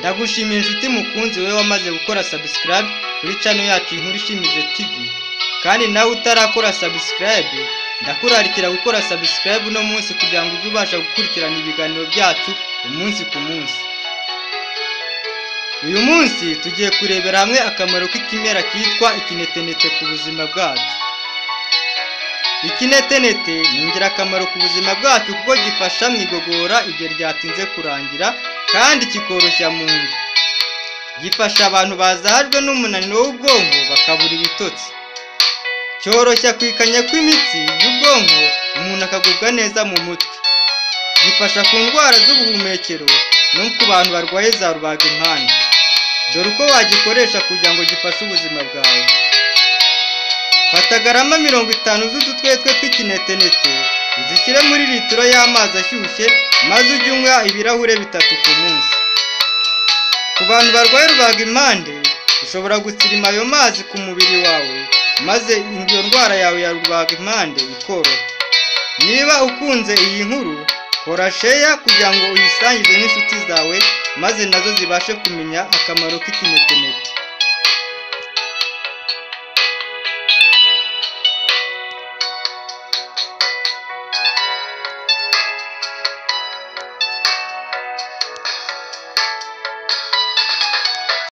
Ndagushimiye inshuti mukunzi wowe wamaze gukora subscribe kuri channel yacu Inkuru Ishimishije TV, kandi nawe utarakora subscribe ndakurarikira gukora subscribe uno munsi kugira ngo ujye ubasha gukurikirana ibiganiro byacu umunsi ku munsi. Uyu munsi tugiye kurebera hamwe akamaro k'ikimera kitwa ikinetenete ku buzima bwacu. Ikinetenete ni ingirakamaro ku buzima bwacu kuko gifasha mu igogora igihe ryatinze kurangira kandi kikoroshya mu nda. Gifasha abantu bazahajwe n'umunaniro w'ubwonko bakabura ibitotsi. Cyoroshya kwikanya kw'imitsi y'ubwonko umuntu akagubwa neza mu mutwe. Gifasha ku ndwara z'ubuhumekero no ku bantu barwaye za rubagimpande. Dore uko wagikoresha kugira ngo gifashe ubuzima bwawe. Fata garama 50 z'udutwetwe tw'ikinetenete uzishyire muri litiro y'amazi ashyushye maze ujye unywa ibirahure 3 ku munsi. Ku bantu barwaye rubagimpande ushobora gutsirima ayo mazi ku mubiri wawe maze iyo ndwara yawe ya rubagimpande ikoroha. Niba ukunze iyi nkuru kora share kugira ngo uyisangize n'inshuti zawe maze nazo zibashe kumenya akamaro k'ikinetenete.